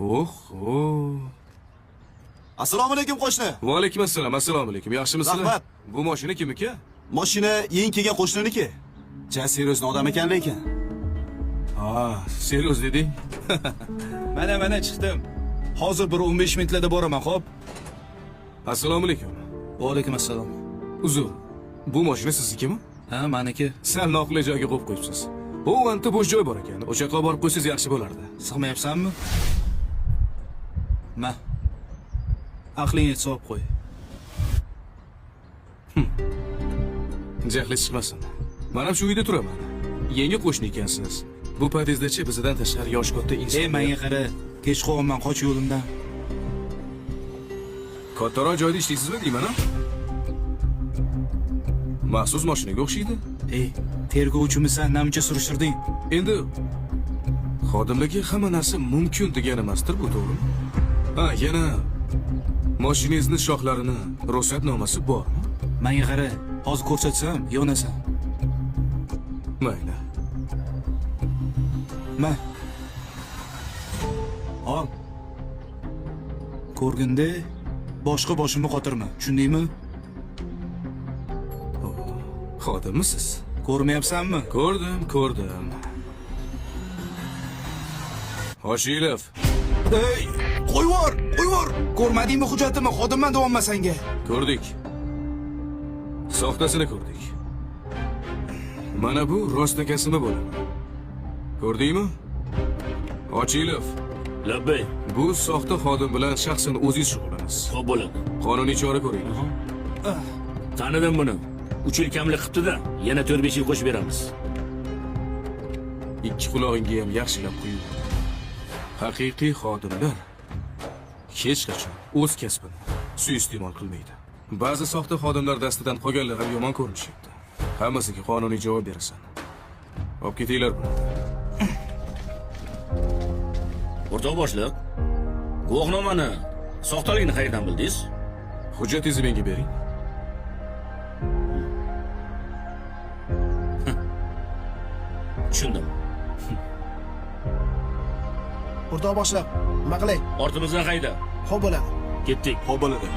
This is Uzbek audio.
Oho. Assalomu alaykum qo'shni. Va alaykum assalom. Assalomu alaykum. Yaxshimisizlar? Rahmat. Bu mashina kimniki? Mashina yangi kelgan qo'shniniki. Ja seryozni odam ekan lekin. Ha, seryoz deding? Mana chiqdim. Hozir bir 15 minutlarda boraman, xo'p? Assalomu alaykum. Va alaykum assalom. Uzr. Bu mashina siznikimi? Ha, meniki. Sal noqulay joyga qo'yib qo'yibsiz. Bu anta bo'sh joy bor ekan. O'sha yoqqa borib qo'ysangiz yaxshi bo'lardi. Sig'mayapsanmi? Ma. Aqling yetsa olib qo'y. Jahli chiqmasin. Men ham shu uyda turaman. Yangi qo'shni ekansiz. Bu podyezddachi bizdan tashqari yosh katta inson. Ey, menga qara. Kech qolyapman, qoch yo'limdan. Kattaroq joyda ishlaysizmi deyman a? Maxsus mashinaga o'xshaydi. Ey, tergovchimisan, namcha surishtirding? Endi xodimlarga hamma narsa mumkin degani emasdir bu, to'g'rimi? Ha, yana mashinangizni shoxlarini ruxsatnomasi bormi? Menga qara, hozir ko'rsatsam, yonasan. Mayli. Ma. Ol. Ko'rganda boshqa boshimni qotirma, tushundingmi? Xodimmisiz? Ko'rmayapsanmi? Ko'rdim, ko'rdim. Hoshilov, Ey, qo'yvor, qo'yvor. Ko'rmadingmi hujjatimni? Xodimman deyapman senga. ko'rdik. Soxtasini ko'rdik. Mana bu rostakasimi bo'ladi. Ko'rdingmi? Ochilov, Labbay, bu soxta xodim bilan shaxsan o'zingiz shug'ullanasiz. xo'p bo'ladi. Qonuniy chora ko'ringlar. Tanidim buni. 3 yil kamlik qilibdi-da, yana 4-5 yil qo'shib beramiz. Ikki qulog'ingga ham yaxshilab quyib. Haqiqiy xodimlar hech qachon o'z kasbini suiiste'mol qilmaydi. Ba'zi soxta xodimlar dastidan qolganlar ham yomon ko'rinishyapti. Hammasiga qonuniy javob berasan. Olib ketinglar buni. O'rtoq boshliq, guvohnomani soxtaligini qayerdan bildingiz? Hujjatingizni menga bering. Tushundim. O'rtoq boshliq, nima qilay? Ortimizdan hayda. Xo'p bo'ladi. Ketdik. Xo'p bo'ladi.